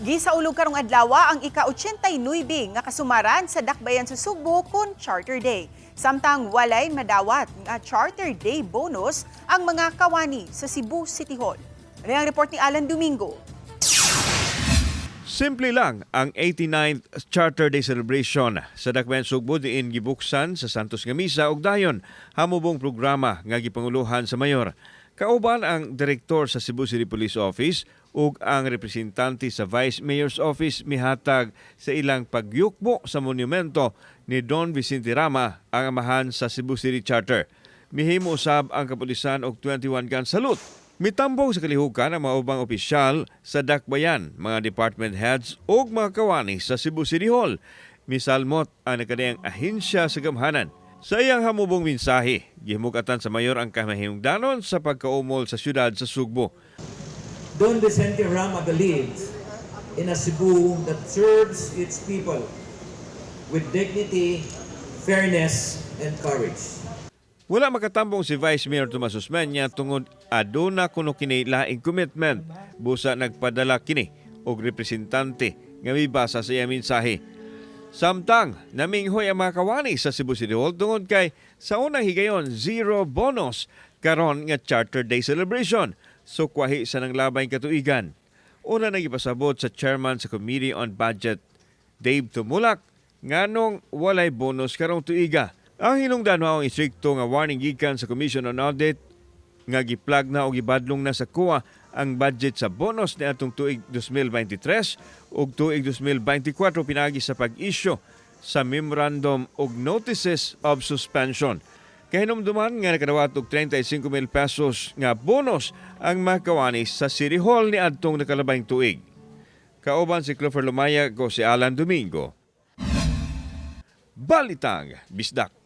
Gisaulog karong adlaw ang ika-89 nga kasumaran sa Dakbayan sa Sugbo kon Charter Day. Samtang walay madawat nga Charter Day bonus ang mga kawani sa Cebu City Hall. Ano ang report ni Alan Domingo? Simple lang ang 89th Charter Day celebration sa Dakbayan Sugbo diin gibuksan sa Santos nga Misa ug dayon hamubong programa nga gipanguluhan sa mayor. Kauban ang direktor sa Cebu City Police Office ug ang representante sa Vice Mayor's Office mihatag sa ilang pagyukbo sa monumento ni Don Vicente Rama, ang amahan sa Cebu City Charter. Mihimo usab ang kapulisan og 21 gun salute. Mitambong sa kalihukan ang mga ubang opisyal sa Dakbayan, mga department heads ug mga kawani sa Cebu City Hall. Misalmot ang nakadayang ahensya sa gamhanan. Sa iyang hamubong mensahe, gihimugatan sa mayor ang kamahimungdanon sa pagkaumol sa syudad sa Sugbo. Don Vicente Rama believed in a Cebu that serves its people with dignity, fairness, and courage. Wala makatambong si Vice Mayor Tomas Osmeña tungod aduna kuno kini laing commitment. Busa nagpadala kini og representante nga mibasa sa iyang mensahe. Samtang naminghoy ang mga kawani sa Cebu City Hall tungod kay sa unang higayon zero bonus karon nga Charter Day celebration. Sukwahi sa nanglabay katuigan. Una nagipasabot sa chairman sa Committee on Budget, Dave Tumulak, nganong walay bonus karong tuiga. Ang hinungdan mao ang istrikto nga warning gikan sa Commission on Audit nga giplag na o gibadlong na sa COA ang budget sa bonus ni atong tuig 2023 ug tuig 2024 pinaagi sa pag-isyu sa memorandum og notices of suspension. Kahinumduman nga nakadawat og 35 mil pesos nga bonus ang mga sa City Hall ni adtong nakalabayng tuig. Kauban si Clifford Lumayag, ko si Alan Domingo. Balitang Bisdak.